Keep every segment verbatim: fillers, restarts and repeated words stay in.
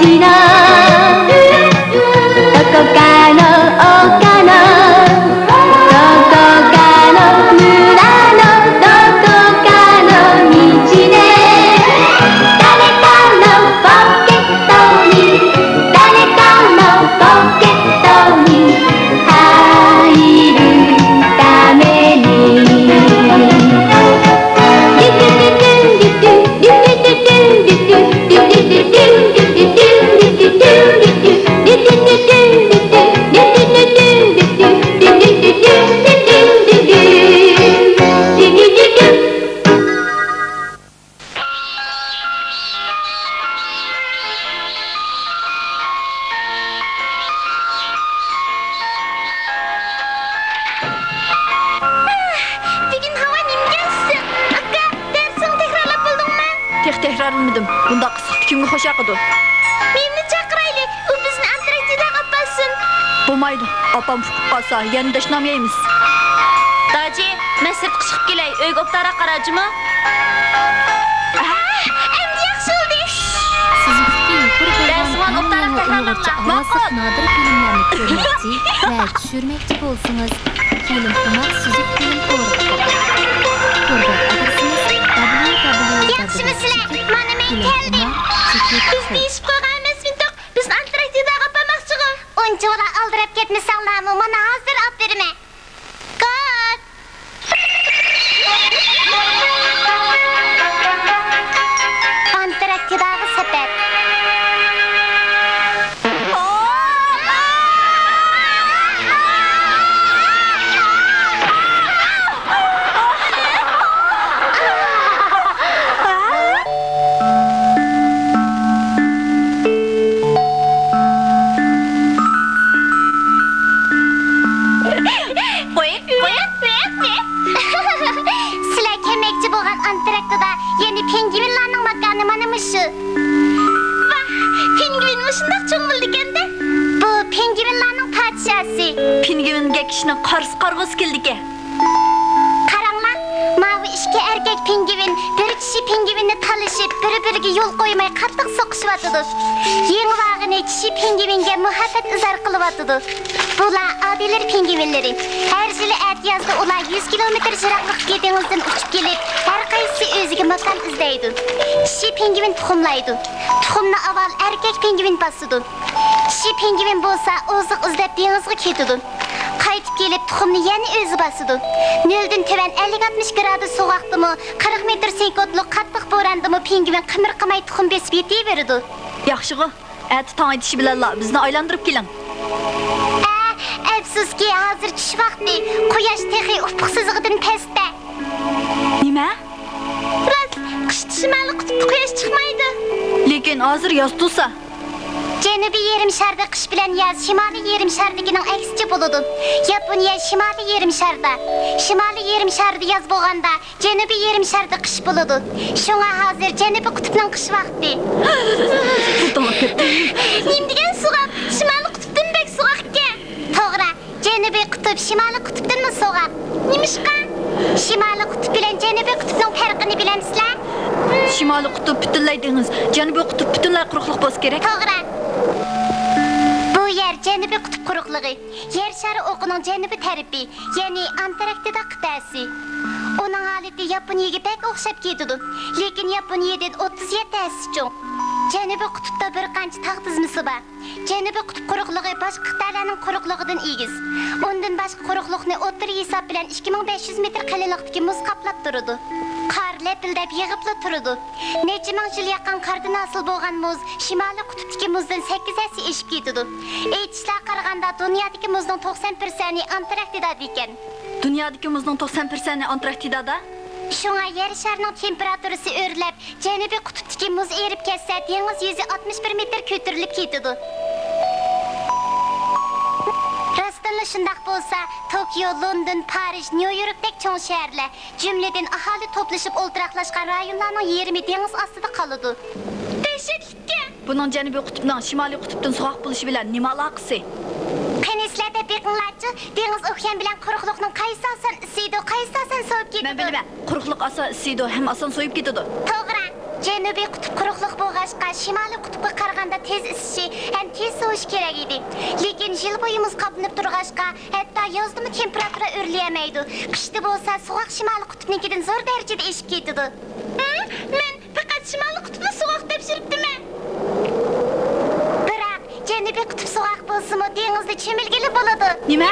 どこかの丘の、どこかの村の、どこかの道で、誰かのポケットに、誰かのポケットに入るために。بۈگۈن ھاۋا نېمىگە ئىسسىق؟ ئاكا، دەرسىڭنى تەكرارلاپ بولدۇڭمۇ؟ تېخى تەكرارلىمىدىم. بۇنداق ئىسسىقتا كىمگە خوش ياقىدۇ؟ مېنىمۇ چاقىرايلى، ئۇ بىزنى ئانتاركتىداغا ئاپارسۇن. بولمايدۇ، ئاپام ئۇقۇپ قالسا يەنە دەشنام يەيمىز. داجى، مەن سىرتقا چىقىپ كېلەي، ئۆيگە ئوبدانراق قارا جۇمۇ. ئەمدى ياخشى بولدى. سىزۇكىدىكى يۇقىرى بولغان دەرسىڭلارنى ئوبدانراق تەكرارلاڭلار. ماقۇل. نادىر فىلىملەرنى كۆرمەكچى ۋە چۈشۈرمەكچى بولسىڭىز، فىلىمخۇمار سۈزۈك فىلىم تورىغا كىرىڭ. تور بەت ئادرېسىمىز دابليۇ دابليۇ دابليۇ ياخشىمۇسىلەر؟ مانا مەن كەلدىم. بىز دېيىشىپ قويغان ئەمەسمىدۇق؟ بىزنى ئانتاركتىداغا ئاپارماقچىغۇ. ئۇنچىۋالا ئالدىراپ كەتمىسەڭلارمۇ، مانا ھازىر ئاپىرىمەن. گاپ! ئانتاركتىداغا سەپەر. قويۇڭ، قويۇڭ. سىلەر كەلمەكچى بولغان ئانتاركتىدا يەنى پىڭگۋىنلارنىڭ ماكانى مانا مۇشۇ. ۋاھ، پىڭگۋىن مۇشۇنداق چوڭ بولىدىكەن-دە. بۇ پىڭگۋىنلارنىڭ پادىشاھسى. پىڭگۋىنگە كىشىنىڭ قارىسى قارىغۇسى كېلىدىكەن. قاراڭلار، ماۋۇ ئىككى ئەركەك پىڭگۋىن بىر چىشى پىڭگۋىننى تالىشىپ، بىر-بىرىگە يول قويماي قاتتىق سوقۇشۇۋاتىدۇ. يېڭىۋالغىنى چىشى پىڭگۋىنگە مۇھەببەت ئىزھار قىلىۋاتىدۇ. بۇلار ئادىلېر پىڭگۋىنلىرى. ھەر يىلى ئەتىيازدا ئۇلار يۈز كىلومېتىر يىراقلىقتىكى دېڭىزدىن ئۇچۇپ كېلىپ، ھەر قايسىسى ئۆزىگە ماكان ئىزدەيدۇ. چىشى پىڭگۋىن تۇخۇملايدۇ. تۇخۇمنى ئاۋۋال ئەركەك پىڭگۋىن باسىدۇ. چىشى پىڭگۋىن بولسا ئوزۇق ئىزدەپ دېڭىزغا كېتىدۇ. قايتىپ كېلىپ تۇخۇمنى يەنە ئۆزى باسىدۇ. نۆلدىن تۆۋەن ئەللىك ئاتمىش گرادۇس سوغۇقتىمۇ، قىرىق مېتىر سېكۇنتلۇق قاتتىق بوراندىمۇ پىڭگۋىن قىمىرقىماي تۇخۇم بېسىپ يېتىۋېرىدۇ. ياخشىغۇ، ئەتە تاڭ ئېتىشى بىلەنلا بىزنى ئايلاندۇرۇپ كېلىڭ. ئە، ئەپسۇسكى، ھازىر چۈش ۋاقتى. قۇياش تېخى ئۇپۇق سىزىقىدىن پەستە. نېمە؟ راست، قىشتا شىمالىي قۇتۇپتا قۇياش چىقمايدۇ. لېكىن ھازىر ياز تۇرسا. جەنۇبىي يېرىم شاردا قىش بىلەن ياز شىمالىي يېرىم شاردىكىنىڭ ئەكسىچە بولىدۇ. ياپونىيە شىمالىي يېرىم شاردا. شىمالىي يېرىم شاردا ياز بولغاندا، جەنۇبىي يېرىم شاردا قىش بولىدۇ. شۇڭا ھازىر جەنۇبىي قۇتۇپنىڭ قىش ۋاقتى. نېمە دېگەن سوغۇق؟ شىمالىي قۇتۇپتىن بەك سوغۇق ئىكەن. توغرا، جەنۇبىي قۇتۇپ شىمالىي قۇتۇپتىنمۇ سوغۇق. نېمىشقا؟ شىمالىي قۇتۇپ بىلەن جەنۇبىي قۇتۇپنىڭ پەرقىنى بىلەمسىلەر؟ شىمالىي قۇتۇپ پۈتۈنلەي دېڭىز، جەنۇبىي قۇتۇپ پۈتۈنلەي قۇرۇقلۇق بولسا كېرەك. توغرا. بۇ يەر جەنۇبىي قۇتۇپ قۇرۇقلۇقى. يەر شارى ئوقىنىڭ جەنۇبىي تەرىپى، يەنى ئانتاركتىدا قىتئەسى. ئۇنىڭ ھالىتى ياپونىيەگە بەك ئوخشاپ كېتىدۇ، لېكىن ياپونىيەدىن ئوتتۇز يەتتە ھەسسە چوڭ. جەنۇبىي قۇتۇپتا بىر قانچە تاغ تىزمىسى بار. جەنۇبىي قۇتۇپ قۇرۇقلۇقى باشقا قىتئەلەرنىڭ قۇرۇقلۇقىدىن ئېگىز. ئۇندىن باشقا، قۇرۇقلۇقنى ئوتتۇرا ھېساب بىلەن ئىككى مىڭ بەش يۈز مېتىر قېلىنلىقتىكى مۇز قاپلاپ تۇرىدۇ. قار لەپىلدەپ يېغىپلا تۇرىدۇ. نەچچە مىڭ يىل ياغقان قاردىن ھاسىل بولغان مۇز شىمالىي قۇتۇپتىكى مۇزدىن سەككىز ھەسسە ئېشىپ كېتىدۇ. ئېيتىشلارغا قارىغاندا، دۇنيادىكى مۇزنىڭ توقسان پىرسەنتى ئانتاركتىدادا ئىكەن. دۇنيادىكى مۇزنىڭ توقسان پىرسەنتى ئانتاركتىدادا؟ شۇڭا يەر شارىنىڭ تېمپېراتۇرىسى ئۆرلەپ، جەنۇبىي قۇتۇپتىكى مۇز ئېرىپ كەتسە، دېڭىز يۈزى ئاتمىش بىر مېتىر كۆتۈرۈلۈپ كېتىدۇ. راستتىنلا شۇنداق بولسا، توكيو، لوندون، پارىژ، نيۇ يوركتەك چوڭ شەھەرلەر، جۈملىدىن ئاھالە توپلىشىپ ئولتۇراقلاشقان رايونلارنىڭ يېرىمى دېڭىز ئاستىدا قالىدۇ. دەھشەتلىككەن! بۇنىڭ جەنۇبىي قۇتۇپنىڭ شىمالىي قۇتۇپتىن سوغۇق بولۇشى بىلەن نېمە ئالاقىسى؟ قېنى، سىلەر دەپ بېقىڭلارچۇ، دېڭىز ئوكيان بىلەن قۇرۇقلۇقنىڭ قايسى ئاسان ئىسسىيدۇ، قايسى ئاسان سوۋۇپ كېتىدۇ؟ مەن بىلىمەن، قۇرۇقلۇق ئاسان ئىسسىيدۇ ھەم ئاسان سوۋۇپ كېتىدۇ. توغرا. جەنۇبىي قۇتۇپ قۇرۇقلۇق بولغاچقا، شىمالىي قۇتۇپقا قارىغاندا تېز ئىسسىشى ھەم تېز سوۋۇشى كېرەك ئىدى. لېكىن يىل بويى مۇز قاپلىنىپ تۇرغاچقا، ھەتتا يازدىمۇ تېمپېراتۇرا ئۆرلىيەلمەيدۇ. قىشتا بولسا سوغۇق شىمالىي قۇتۇپنىڭكىدىن زور دەرىجىدە ئېشىپ كېتىدۇ. ھە؟ مەن پەقەت شىمالىي قۇتۇپنى سوغۇق دەپ يۈرۈپتىمەن. بىراق، جەنۇبىي قۇتۇپ سوغۇق بولسىمۇ، دېڭىزدا چۆمۈلگىلى بولىدۇ. نېمە؟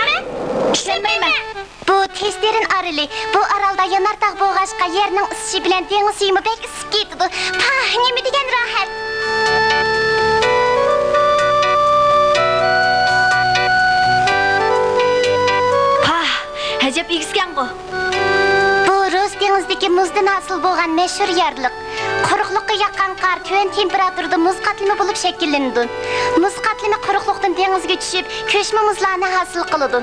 ئىشەنمەيمەن. بۇ تېز تېرىن ئارىلى. بۇ ئارالدا يانارتاغ بولغاچقا، يەرنىڭ ئىسسىشى بىلەن دېڭىز سۈيىمۇ بەك ئىسسىپ كېتىدۇ. پاھ، نېمە دېگەن راھەت! پاھ، ئەجەب ئېگىزكەنغۇ! بۇ روس دېڭىزىدىكى مۇزدىن ھاسىل بولغان مەشھۇر يارلىق. قۇرۇقلۇققا ياغقان قار تۆۋەن تېمپېراتۇرىدا مۇز قاتلىمى بولۇپ شەكىللىنىدۇ. مۇز قاتلىمى قۇرۇقلۇقتىن دېڭىزگە چۈشۈپ، كۆچمە مۇزلارنى ھاسىل قىلىدۇ.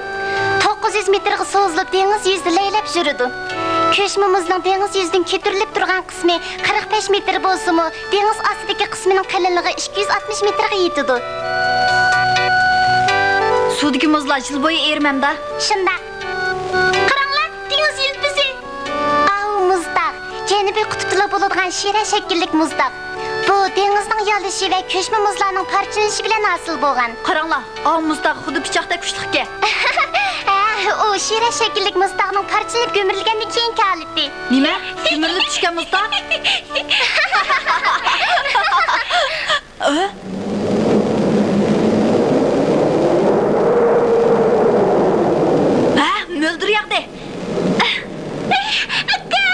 توققۇز يۈز مېتىرغا سوزۇلۇپ، دېڭىز يۈزىدە لەيلەپ يۈرىدۇ. كۆچمە مۇزنىڭ دېڭىز يۈزىدىن كۆتۈرۈلۈپ تۇرغان قىسمى قىرىق بەش مېتىر بولسىمۇ، دېڭىز ئاستىدىكى قىسمىنىڭ قېلىنلىقى ئىككى يۈز ئاتمىش مېتىرغا يېتىدۇ. سۇدىكى مۇزلار يىل بويى ئېرىمەمدا؟ شۇنداق. قاراڭلار، دېڭىز يىلپىزى! ئاۋۇ مۇزتاغ، جەنۇبىي قۇتۇپتىلا بولىدىغان شىرە شەكىللىك مۇزتاغ. بۇ دېڭىزنىڭ يالىشى ۋە كۆچمە مۇزلارنىڭ پارچىلىنىشى بىلەن ھاسىل بولغان. قاراڭلار، ئاۋۇ مۇزتاغ خۇددى پىچاقتەك كۈچلۈككەن. ھە، ئۇ شىرە شەكىللىك مۇزتاغنىڭ پارچىلىنىپ كۆمۈرۈلگەندىن كېيىنكى ھالىتى. نېمە؟ كۆمۈرۈلۈپ چۈشكەن مۇزتاغ؟ ھە؟ ھە، مۆلدۈر ياغدى. ئاكا!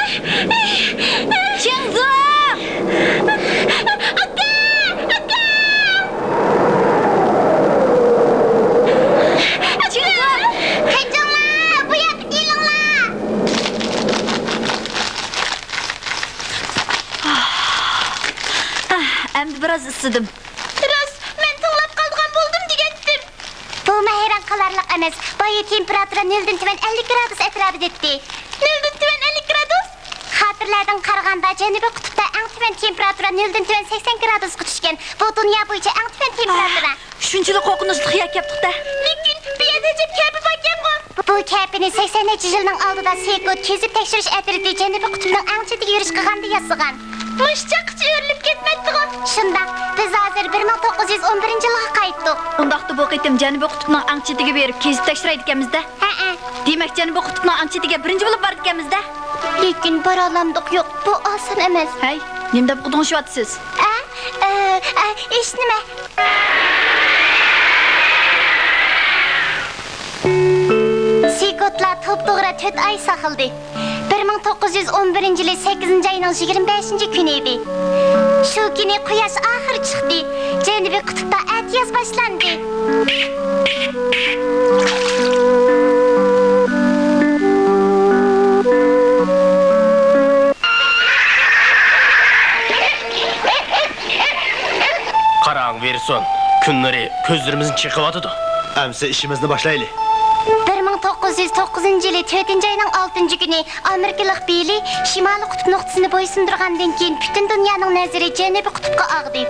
چىڭزۇ! ئاكا! ئاكا! چىڭزۇ! قېچىڭلار! بۇ ياققا كېلىڭلار! ئەمدى بىراز ئىسسىدىم. راست، مەن توڭلاپ قالىدىغان بولدۇم دېگەنتىم. بۇمۇ ھەيران قالارلىق ئەمەس. بايا تېمپېراتۇرا نۆلدىن تۆۋەن ئەللىك گرادۇس ئەتراپىدا ئىدى. نۆلدىن تۆۋەن ئەللىك گرادۇس؟ خاتىرىلەردىن قارىغاندا، جەنۇبىي قۇتۇپتا ئەڭ تۆۋەن تېمپېراتۇرا نۆلدىن تۆۋەن سەكسەن گرادۇسقا چۈشكەن. بۇ دۇنيا بويىچە ئەڭ تۆۋەن تېمپېراتۇرا. شۇنچىلىك قورقۇنچلۇق يەر كەپتۇق-دە. لېكىن بۇ يەردە ئەجەب كەپە باركەنغۇ. بۇ كەپىنى سەكسەن نەچچە يىلنىڭ ئالدىدا سېكوت كېزىپ تەكشۈرۈش ئەترىتى جەنۇبىي قۇتۇپنىڭ ئەڭ چېتىگە يۈرۈش قىلغاندا ياسىغان. مۇشۇ چاققىچە ئۆرۈلۈپ كەتمەپتىغۇ؟ شۇنداق، بىز ھازىر بىر مىڭ توققۇز يۈز ئون بىرىنچى يىلغا قايتتۇق. ئۇنداقتا بۇ قېتىم جەنۇبىي قۇتۇپنىڭ ئەڭ چېتىگە بېرىپ كېزىپ تەكشۈرەيدىكەنمىز-دە. ھەئە. دېمەك، جەنۇبىي قۇتۇپنىڭ ئەڭ چېتىگە بىرىنچى بولۇپ بارىدىكەنمىز-دە. لېكىن بارالامدۇق، يوق، بۇ ئاسان ئەمەس. ھەي، نېمە دەپ غۇدۇڭشىۋاتىسىز؟ ئە؟ ئە، ئە، ھېچنېمە. سېكوتلار توپتوغرا تۆت ئاي ساقلىدى. بىر مىڭ توققۇز يۈز ئون بىرىنچى يىلى سەككىزىنچى ئاينىڭ يىگىرمە بەشىنچى كۈنى ئىدى. شۇ كۈنى قۇياش ئاخىرى چىقتى. جەنۇبىي قۇتۇپتا ئەتىياز باشلاندى. قاراڭ، ۋىرسون، كۈن نۇرى كۆزلىرىمىزنى چېقىۋاتىدۇ. ئەمسە ئىشىمىزنى باشلايلى. بىر مىڭ توققۇز يۈز توققۇزىنچى يىلى تۆتىنچى ئاينىڭ ئالتىنچى كۈنى ئامېرىكىلىق بىللى شىمالىي قۇتۇپ نۇقتىسىنى بويسۇندۇرغاندىن كېيىن، پۈتۈن دۇنيانىڭ نەزىرى جەنۇبىي قۇتۇپقا ئاغدى.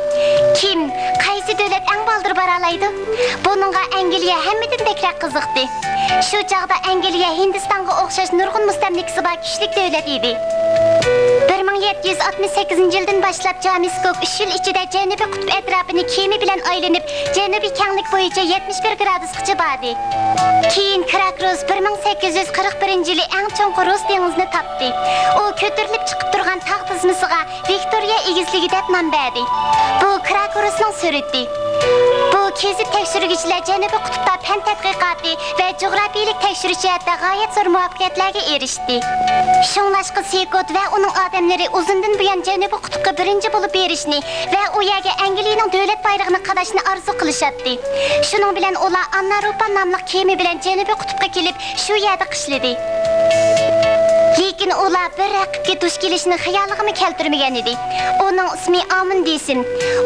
كىم، قايسى دۆلەت ئەڭ بالدۇر بارالايدۇ؟ بۇنىڭغا ئەنگلىيە ھەممىدىن بەكرەك قىزىقتى. شۇ چاغدا ئەنگلىيە ھىندىستانغا ئوخشاش نۇرغۇن مۇستەملىكىسى بار كۈچلۈك دۆلەت ئىدى. بىر مىڭ يەتتە يۈز ئاتمىش سەككىزىنچى يىلدىن باشلاپ، جامېس كۇك ئۈچ يىل ئىچىدە جەنۇبىي قۇتۇپ ئەتراپىنى كېمە بىلەن ئايلىنىپ، جەنۇبىي كەڭلىك بويىچە يەتمىش بىر گرادۇسقىچە باردى. كېيىن كراكروس بىر مىڭ سەككىز يۈز قىرىق بىرىنچى يىلى ئەڭ چوڭقۇر روس دېڭىزىنى تاپتى. ئۇ كۆتۈرۈلۈپ چىقىپ تۇرغان تاغ تىزمىسىغا ۋىكتورىيە ئېگىزلىكى دەپ نام بەردى. بۇ كراكروسنىڭ سۈرىتى. بۇ كېزىپ تەكشۈرگۈچىلەر جەنۇبىي قۇتۇپتا پەن تەتقىقاتى ۋە جۇغراپىيىلىك تەكشۈرۈش جەھەتتە غايەت زور مۇۋەپپەقىيەتلەرگە ئېرىشتى. شۇڭلاشقا سېكوت ۋە ئۇنىڭ ئادەملىرى ئۇزۇندىن بۇيان جەنۇبىي قۇتۇپقا بىرىنچى بولۇپ بېرىشنى ۋە ئۇ يەرگە ئەنگلىيىنىڭ دۆلەت بايرىقىنى قاداشنى ئارزۇ قىلىشاتتى. شۇنىڭ بىلەن ئۇلار ئاننا روپان ناملىق كېمە بىلەن جەنۇبىي قۇتۇپقا كېلىپ، شۇ يەردە قىشلىدى. لېكىن ئۇلار بىر رەقىبكە دۇچ كېلىشنى خىيالىغىمۇ كەلتۈرمىگەنىدى. ئۇنىڭ ئىسمى ئامۇندسېن.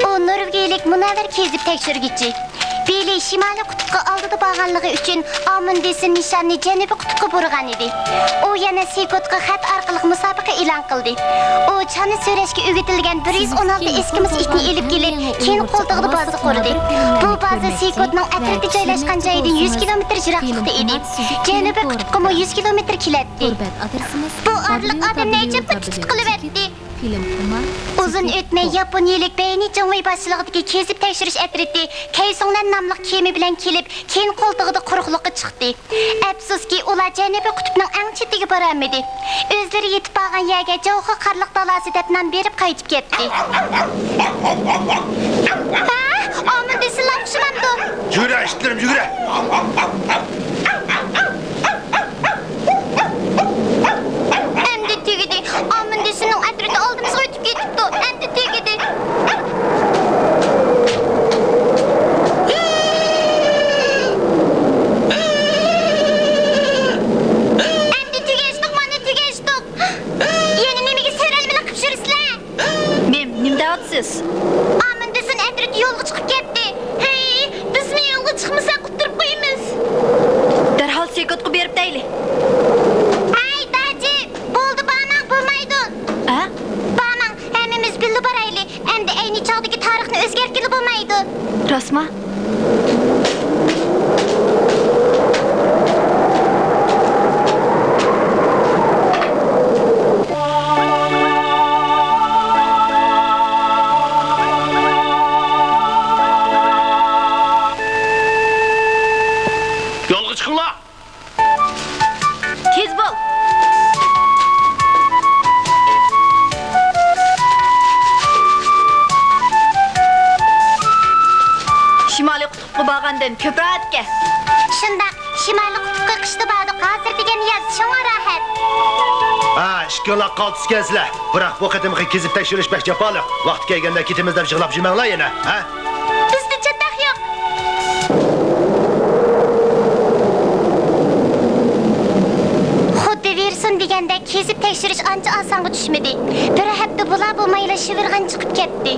ئۇ نورۋېگىيىلىك مۇنەۋۋەر كېزىپ تەكشۈرگۈچى. بىللى شىمالىي قۇتۇپقا ئالدىدا بارغانلىقى ئۈچۈن، ئامۇندسېن نىشاننى جەنۇبىي قۇتۇپقا بۇرىغانىدى. ئۇ يەنە سېكوتقا خەت ئارقىلىق مۇسابىقە ئېلان قىلدى. ئۇ چانا سۆرەشكە ئۆگىتىلگەن بىر يۈز ئون ئالتە ئېسكىموس ئىتنى ئېلىپ كېلىپ، كېيىن قولتۇقىدا بازا قۇردى. بۇ بازا سېكوتنىڭ ئەترىتى جايلاشقان جايىدىن يۈز كىلومېتىر يىراقلىقتا ئىدى. جەنۇبىي قۇتۇپقىمۇ يۈز كىلومېتىر كېلەتتى. بۇ ئارىلىق ئادەمنى ئەجەبلا تۈتۈتۈپ قىلىۋەتتى. ئۇزۇن ئۆتمەي ياپونىيىلىك بەينى جىڭۋېي باشچىلىقىدىكى كېزىپ تەكشۈرۈش ئەترىتى كەيسۇڭلەن ناملىق كېمە بىلەن كېلىپ، كېيىن قولتۇقىدا قۇرۇقلۇققا چىقتى. ئەپسۇسكى، ئۇلار جەنۇبىي قۇتۇپنىڭ ئەڭ چېتىگە بارالمىدى. ئۆزلىرى يېتىپ بارغان يەرگە جوخې قارلىق دالاسى دەپ نام بېرىپ قايتىپ كەتتى. ھە؟ ئامۇندىسىنلا ئوخشىمامدۇ؟ يۈگرە، ئىتلىرىم، يۈگرە! ئەمدى تۈگىدى. ئامۇندىسىنىڭ ئەترىتى ئالدىمىزغا ئۆتۈپ كېتىپتۇ. ئەمدى تۈگىدى. ئەمدى تۈگەشتۇق، مانا تۈگەشتۇق. يەنە نېمىگە سۆرەلمىلىك قىلىپ يۈرىسىلەر؟ مېم، نېمە دەۋاتىسىز؟ ئامىندىسىن ئەترىتى يولغا چىقىپ كەتتى. ھەي، بىزمۇ يولغا چىقمىساق ئۇتتۇرۇپ قويىمىز. دەرھال سېكوتقا بېرىپ دەيلى. ھەي، داجى، بولدى، بارماڭ، بولمايدۇ. ھە؟ بارماڭ، ھەممىمىز بىللە بارايلى. ئەمدى ئەينى چاغدىكى تارىخنى ئۆزگەرتكىلى بولمايدۇ. راستما؟ يولغا چىقىڭلار! تېز بول! شىمالىي قۇتۇپقا بارغاندىن كۆپرەك ئەتكە. شۇنداق، شىمالىي قۇتۇپقا قىشتا باردۇق، ھازىر دېگەن ياز، شۇڭا راھەت. ھە، ئىككىڭلار قالتىس ئىكەنسىلەر. بىراق بۇ قېتىمقى كېزىپ تەكشۈرۈش بەك جاپالىق. ۋاقتى كەلگەندە كېتىمىز دەپ يىغلاپ يۈرمەڭلار يەنە، ھە؟ بىزدە چاتاق يوق. خۇددى ۋىرسون دېگەندەك كېزىپ تەكشۈرۈش ئانچە ئاسانغا چۈشمىدى. بىر ھەپتە بولا بولمايلا شىۋىرغان چىقىپ كەتتى.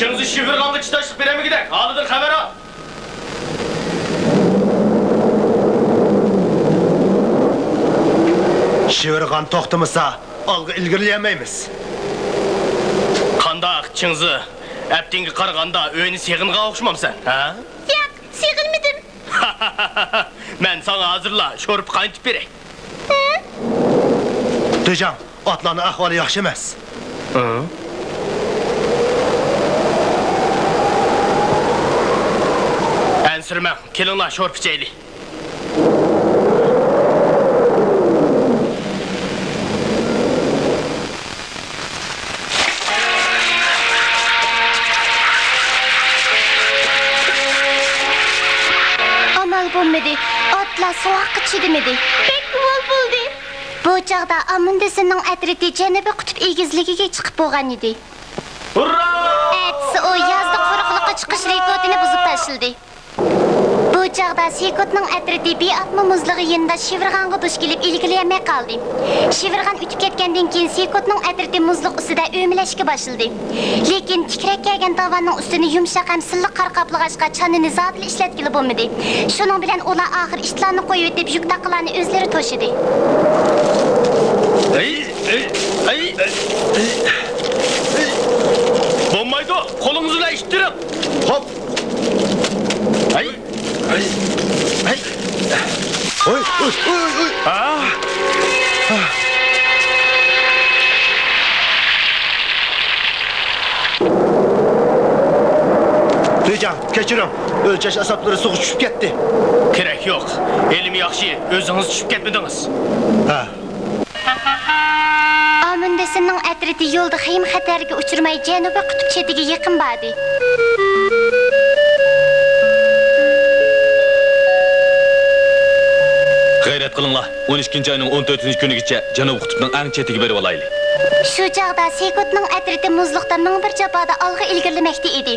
چىڭزى شىۋىرغانغا چىداشلىق بېرەلمىگۈدەك ھالىدىن خەۋەر ئال. شىۋىرغان توختىمىسا، ئالغا ئىلگىرىلىيەلمەيمىز. قانداق، چىڭزى؟ ئەپتىڭگە قارىغاندا ئۆينى سېغىنغان ئوخشىمامسەن، ھە؟ ياق، سېغىنمىدىم. مەن ساڭا ھازىرلا شورپا قاينىتىپ بېرەي. ھە؟ دېجاڭ، ئاتلارنىڭ ئەھۋالى ياخشى ئەمەس. ھە؟ ئەنسىرىمەڭ، كېلىڭلار، شورپا ئىچەيلى. ئامال بولمىدى. ئاتلار سوغۇققا چىدىمىدى. بەك ئۇۋال بولدى. بۇ چاغدا ئامۇندىسىننىڭ ئەترىتى جەنۇبىي قۇتۇپ ئېگىزلىكىگە چىقىپ بولغان ئىدى. ھۇررا! ئەتىسى ئۇ يازدا قۇرۇقلۇققا چىقىش رېكورتىنى بۇزۇپ تاشلىدى. بۇ چاغدا سېكوتنىڭ ئەترىتى بىئاتما مۇزلىغا يېنىدا شىۋىرغانغا دۇچ كېلىپ ئىلگىرىلىيەلمەي قالدى. شىۋىرغان ئۆتۈپ كەتكەندىن كېيىن سېكوتنىڭ ئەترىتى مۇزلۇق ئۈستىدە ئۆمىلەشكە باشلىدى. لېكىن تىكرەك كەلگەن داۋاننىڭ ئۈستىنى يۇمشاق ھەم سىللىق قار قاپلىغاچقا چانىنى زادىلا ئىشلەتكىلى بولمىدى. شۇنىڭ بىلەن ئۇلار ئاخىر ئىتلارنى قويۇۋېتىپ يۈك تاقىلارنى ئۆزلىرى توشىدى. ئەي، ئەي، ئەي، ئەي. بولمايدۇ، قولىڭىز بىلەن ئىتتىرىڭ. خوپ. ئەي. ئەي. ئەي. ئوي، ئوي، ئوي، ئوي. ئا. دېجاڭ، كەچۈرۈڭ. ئۆلچەش ئەسۋابلىرى سۇغا چۈشۈپ كەتتى. كېرەك يوق. ھېلىمۇ ياخشى، ئۆزىڭىز چۈشۈپ كەتمىدىڭىز. ھە. ئامۇندىسىننىڭ ئەترىتى يولدا خېيىم-خەتەرگە ئۇچرىماي، جەنۇبىي قۇتۇپ چېتىگە يېقىن باردى. غەيرەت قىلىڭلار، ئون ئىككىنچى ئاينىڭ ئون تۆتىنچى كۈنىگىچە جەنۇبىي قۇتۇپنىڭ ئەڭ چېتىگە بېرىۋالايلى. شۇ چاغدا سېكوتنىڭ ئەترىتى مۇزلۇقتا مىڭ بىر جاپادا ئالغا ئىلگىرىلىمەكتە ئىدى.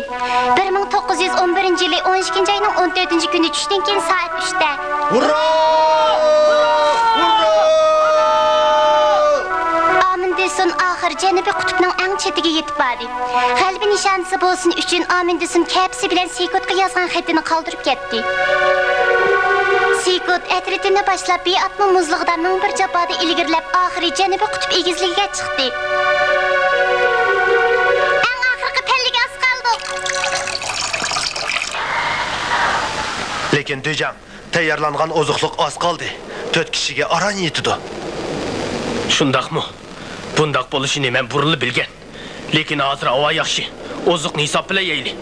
بىر مىڭ توققۇز يۈز ئون بىرىنچى يىلى ئون ئىككىنچى ئاينىڭ ئون تۆتىنچى كۈنى چۈشتىن كېيىن سائەت ئۈچتە. ھۇررا! ھۇررا! ئامىندىسون ئاخىر جەنۇبىي قۇتۇپنىڭ ئەڭ چېتىگە يېتىپ باردى. غەلىبە نىشانىسى بولسۇن ئۈچۈن ئامىندىسون كەپىسى بىلەن سېكوتقا يازغان خېتىنى قالدۇرۇپ كەتتى. سىكوت ئەترىتىنى باشلاپ، بىئاتمۇ مۇزلۇقىدا مىڭ بىر جاپادا ئىلگىرىلەپ، ئاخىرى جەنۇبىي قۇتۇپ ئېگىزلىكىگە چىقتى. ئەڭ ئاخىرقى پەللىگە ئاز قالدۇق. لېكىن دۈيجاڭ، تەييارلانغان ئوزۇقلۇق ئاز قالدى. تۆت كىشىگە ئاران يېتىدۇ. شۇنداقمۇ؟ بۇنداق بولۇشىنى مەن بۇرۇنلا بىلگەن. لېكىن ھازىر ھاۋا ياخشى. ئوزۇقنى ھېساب بىلەن يەيلى.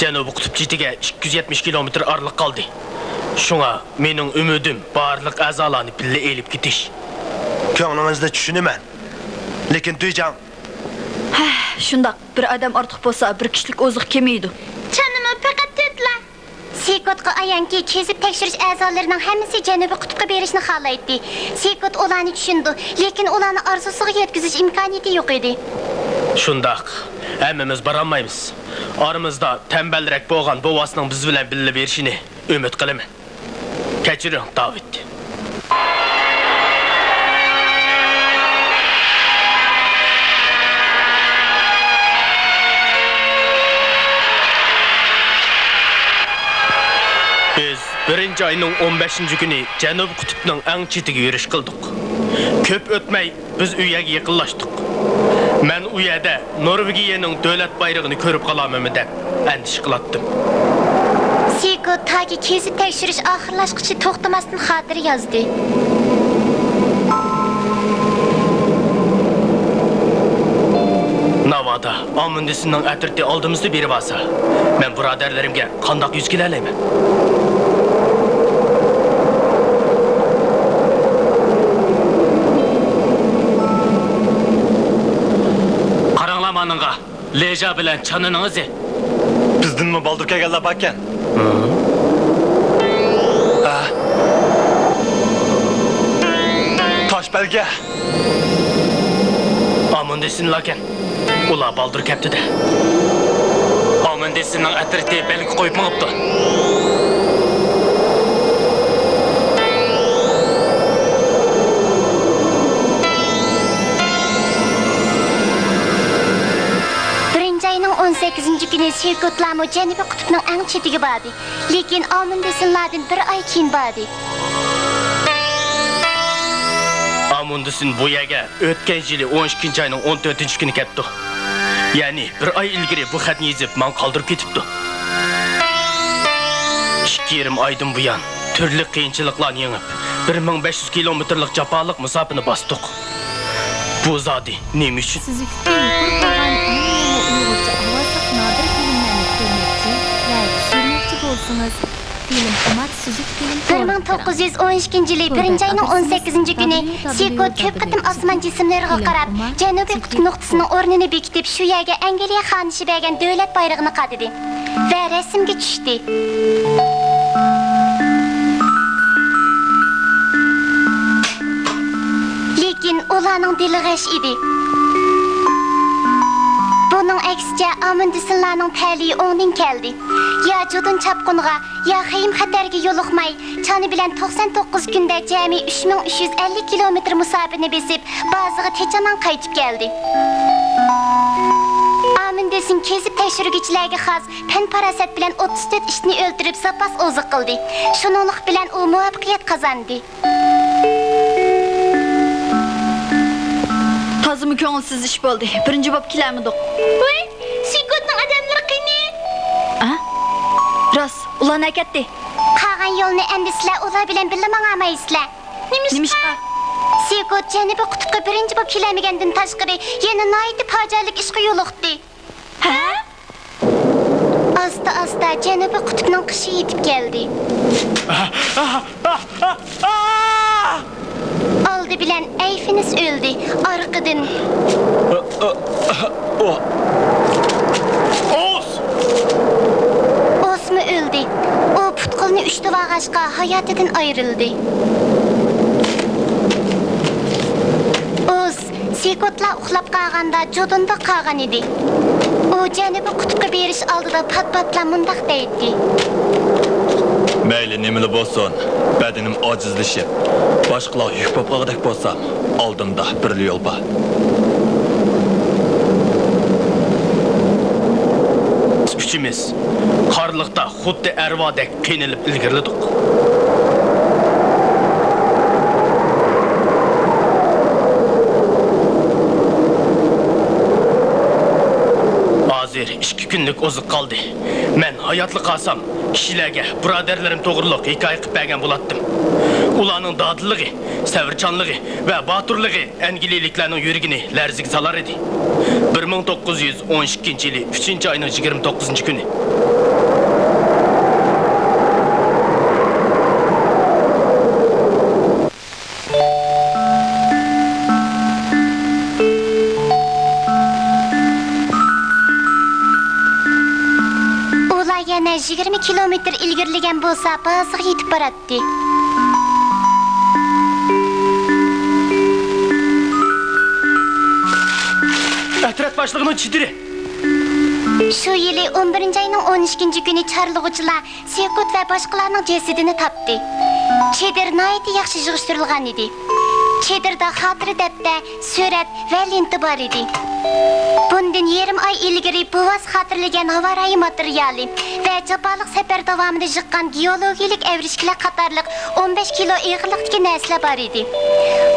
جەنۇبىي قۇتۇپ چېتىگە ئىككى يۈز يەتمىش كىلومېتىر ئارىلىق قالدى. شۇڭا مېنىڭ ئۈمىدىم بارلىق ئەزالارنى بىللە ئېلىپ كېتىش. كۆڭلىڭىزنى چۈشىنىمەن. لېكىن دۈيجاڭ. ھە، شۇنداق. بىر ئادەم ئارتۇق بولسا، بىر كىشىلىك ئوزۇق كېمىيىدۇ. چانىمۇ پەقەت تۆتلا. سىكوتقا ئايانكى، كېزىپ تەكشۈرۈش ئەزالىرىنىڭ ھەممىسى جەنۇبىي قۇتۇپقا بېرىشنى خالايتتى. سىكوت ئۇلارنى چۈشىنىدۇ، لېكىن ئۇلارنىڭ ئارزۇسىغا يەتكۈزۈش ئىمكانىيىتى يوق ئىدى. شۇنداق، ھەممىمىز بارالمايمىز. ئارىمىزدا تەمبەلرەك بولغان بوۋاسنىڭ بىز بىلەن بىللە بېرىشىنى ئۈمىد قىلىمەن. كەچۈرۈڭ، داۋىد. بىز بىرىنچى ئاينىڭ ئون بەشىنچى كۈنى جەنۇبىي قۇتۇپنىڭ ئەڭ چېتىگە يۈرۈش قىلدۇق. كۆپ ئۆتمەي، بىز ئۇ يەرگە يېقىنلاشتۇق. مەن ئۇ يەردە نورۋېگىيەنىڭ دۆلەت بايرىقىنى كۆرۈپ قالارمەنمۇ دەپ ئەندىشە قىلاتتىم. سىكوت تاكى كېزىپ تەكشۈرۈش ئاخىرلاشقۇچە توختىماستىن خاتىرە يازدى. ناۋادا ئامۇندىسىننىڭ ئەترىتى ئالدىمىزدا بېرىۋالسا، مەن بۇرادەرلىرىمگە قانداق يۈز كېلەلەيمەن؟ قاراڭلار مانىڭغا، لېژا بىلەن چانىنىڭ ئىزى. بىزدىنمۇ بالدۇر كەلگەنلەر باركەن. ھە؟ تاش بەلگە. ئامۇندىسىنلاركەن. ئۇلار بالدۇر كەپتۇ-دە. ئامۇندىسىننىڭ ئەترىتى بەلگە قويۇپ مېڭىپتۇ. بىرىنچى ئاينىڭ ئون سەككىزىنچى كۈنى سىكوتلارمۇ جەنۇبىي قۇتۇپنىڭ ئەڭ چېتىگە باردى. لېكىن ئامۇندىسىنلاردىن بىر ئاي كېيىن باردى. ئامۇندىسىن بۇ يەرگە ئۆتكەن يىلى ئون ئىككىنچى ئاينىڭ ئون تۆتىنچى كۈنى كەپتۇ. يەنى بىر ئاي ئىلگىرى بۇ خەتنى يېزىپ، ماڭا قالدۇرۇپ كېتىپتۇ. ئىككى يېرىم ئايدىن بۇيان، تۈرلۈك قىيىنچىلىقلارنى يېڭىپ، بىر مىڭ بەش يۈز كىلومېتىرلىق جاپالىق مۇساپىنى باستۇق. بۇ زادى نېمە ئۈچۈن؟ سۈزۈكلۈكى يۇقىرى بولغان ئەڭ يېڭى ئۇيغۇرچە ئاۋازلىق نادىر فىلىملەرنى كۆرمەكچى ۋە چۈشۈرمەكچى بولسىڭىز، فىلىمخۇمار سۈزۈك فىلىم بىر مىڭ توققۇز يۈز ئون ئىككىنچى يىلى بىرىنچى ئاينىڭ ئون سەككىزىنچى كۈنى سىكوت كۆپ قېتىم ئاسمان جىسىملىرىغا قاراپ، جەنۇبىي قۇتۇپ نۇقتىسىنىڭ ئورنىنى بېكىتىپ، شۇ يەرگە ئەنگلىيە خانىشى بەرگەن دۆلەت بايرىقىنى قادىدى ۋە رەسىمگە چۈشتى. لېكىن ئۇلارنىڭ دىلى غەش ئىدى. بۇنىڭ ئەكسىچە، ئامۇندىسىنلارنىڭ تەلىيى ئوڭدىن كەلدى. يا جۇدۇن چاپقۇنغا، يا خېيىم خەتەرگە يولۇقماي، چانى بىلەن توقسان توققۇز كۈندە جەمئىي ئۈچ مىڭ ئۈچ يۈز ئەللىك كىلومېتىر مۇساپىنى بېسىپ، بازىغا تىنچ-ئامان قايتىپ كەلدى. ئامىندىسىن كېزىپ تەكشۈرگۈچىلەرگە خاس پەن-پاراسەت بىلەن ئوتتۇز تۆت ئىتنى ئۆلتۈرۈپ، زاپاس ئوزۇق قىلدى. شۇنىڭلىق بىلەن ئۇ مۇۋەپپەقىيەت قازاندى. تازىمۇ كۆڭۈلسىز ئىش بولدى. بىرىنچى بوپ كېلەلمىدۇق. ۋاي، سىكوتنىڭ ئادەملىرى قېنى؟ ئا؟ راست، ئۇلار نەگە كەتتى؟ قالغان يولنى ئەمدى سىلەر ئۇلار بىلەن بىللە ماڭالمايسىلەر. نېمىشقا؟ نېمىشقا؟ سىكوت جەنۇبىي قۇتۇپقا بىرىنچى بولۇپ كېلەلمىگەندىن تاشقىرى، يەنە ناھايىتى پاجىئەلىك ئىشقا يولۇقتى. ھە؟ ئاستا-ئاستا جەنۇبىي قۇتۇپنىڭ قىشى يېتىپ كەلدى. ئالدى بىلەن ئەيفىنىس ئۆلدى، ئارقىدىن ئوس! ئوسمۇ ئۆلدى. ئۇ پۇت-قولىنى ئۈچتە باغاشقا، ھاياتىدىن ئايرىلدى. ئوس، سىكوتلار ئۇخلاپ قالغاندا جۇدۇندا قالغان ئىدى. ئۇ جەنۇبىي قۇتۇپقا بېرىش ئالدىدا پات-پاتلا مۇنداق دەيتتى. مەيلى نېمىلا بولسۇن، بەدىنىم ئاجىزلىشىپ، باشقىلارغا يۈك بولۇپ قالغۇدەك بولسام، ئالدىمدا بىرلا يول بار. ئۈچىمىز قارلىقتا خۇددى ئەرۋادەك قىينىلىپ ئىلگىرىلىدۇق. كۈنلۈك ئوزۇق قالدى. مەن ھاياتلا قالسام، كىشىلەرگە بۇرادەرلىرىم توغرۇلۇق ھېكايە قىلىپ بەرگەن بولاتتىم. ئۇلارنىڭ دادىللىقى، سەۋرچانلىقى ۋە باتۇرلۇقى ئەنگلىيەلىكلەرنىڭ يۈرىكىنى لەرزىگە سالار ئىدى. بىر مىڭ توققۇز يۈز ئون ئىككىنچى يىلى ئۈچىنچى ئاينىڭ يىگىرمە توققۇزىنچى كۈنى. ئۇلار يەنە يىگىرمە كىلومېتىر ئىلگىرىلىگەن بولسا، بازىغا يېتىپ باراتتى. ئەترەت باشلىقىنىڭ چېدىرى. شۇ يىلى ئون بىرىنچى ئاينىڭ ئون ئىككىنچى كۈنى چارلىغۇچىلار سېكۇت ۋە باشقىلارنىڭ جەسىتىنى تاپتى. چېدىر ناھايىتى ياخشى يىغىشتۇرۇلغان ئىدى. چېدىردا خاتىرە دەپتەر، سۈرەت ۋە لېنتا بار ئىدى. بۇندىن يېرىم ئاي ئىلگىرى بوۋاس خاتىرىلىگەن ھاۋا رايى ماتېرىيالى ۋە جاپالىق سەپەر داۋامىدا يىغقان گېئولوگىيىلىك ئەۋرىشكىلەر قاتارلىق ئون بەش كىلو ئېغىرلىقتىكى نەرسىلەر بار ئىدى.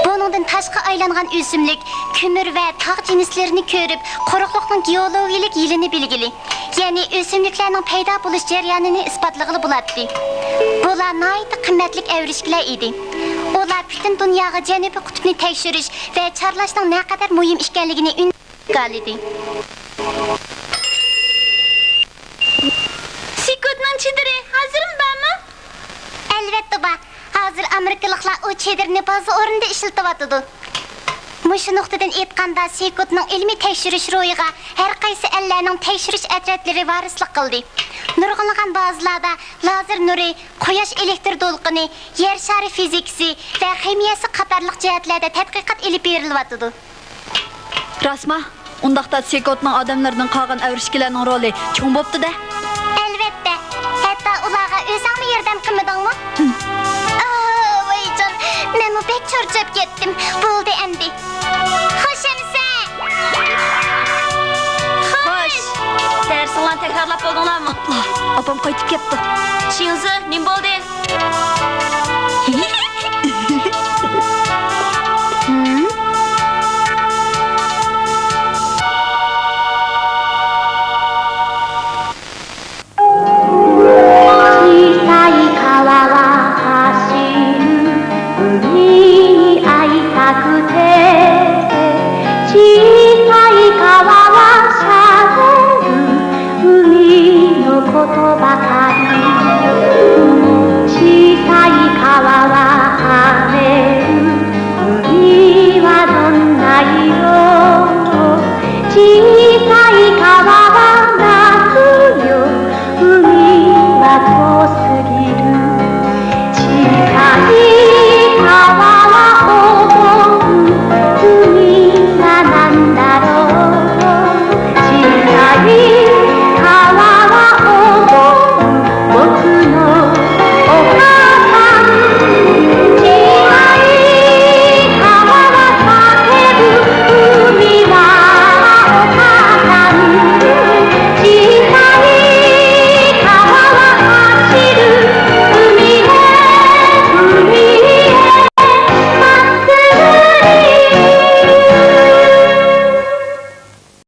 بۇنىڭدىن تاشقا ئايلانغان ئۆسۈملۈك، كۆمۈر ۋە تاغ جىنسلىرىنى كۆرۈپ، قۇرۇقلۇقنىڭ گېئولوگىيىلىك يىلىنى بىلگىلى، يەنى ئۆسۈملۈكلەرنىڭ پەيدا بولۇش جەريانىنى ئىسپاتلىغىلى بولاتتى. بۇلار ناھايىتى قىممەتلىك ئەۋرىشكىلەر ئىدى. ئۇلار پۈتۈن دۇنياغا جەنۇبىي قۇتۇپنى تەكشۈرۈش ۋە چارلاشنىڭ نەقەدەر مۇھىم ئىكەنلىكىنى ئۈن ئىدى. سېكۇتنىڭ چېدىرى ھازىرمۇ بارمۇ؟ ئەلۋەتتە بار. ھازىر ئامېرىكىلىقلار ئۇ چېدىرنى بازا ئورنىدا ئىشلىتىۋاتىدۇ. مۇشۇ نۇقتىدىن ئېيتقاندا، سېكۇتنىڭ ئىلمىي تەكشۈرۈش روھىغا ھەر قايسى ئەللەرنىڭ تەكشۈرۈش ئەترەتلىرى ۋارىسلىق قىلدى. نۇرغۇنلىغان بازىلاردا لازېر نۇرى، قۇياش ئېلېكتر دولقۇنى، يەر شارى فىزىكىسى ۋە خىمىيەسى قاتارلىق جەھەتلەردە تەتقىقات ئېلىپ بېرىلىۋاتىدۇ. راستما؟ ئۇنداقتا سېكوتنىڭ ئادەملىرىدىن قالغان ئەۋرىشكىلەرنىڭ رولى چوڭ بوپتۇ-دە. ئەلۋەتتە. ھەتتا ئۇلارغا ئۆزۈڭمۇ ياردەم قىلمىدىڭمۇ؟ ئا، ۋايجان، مەنمۇ بەك چارچاپ كەتتىم. بولدى ئەمدى. خوش ئەمىسە! خوش! دەرسىڭلارنى تەكرارلاپ بولدۇڭلارمۇ؟ ئاپام قايتىپ كەپتۇ. شىڭزى، نېمە بولدى؟ ھىم؟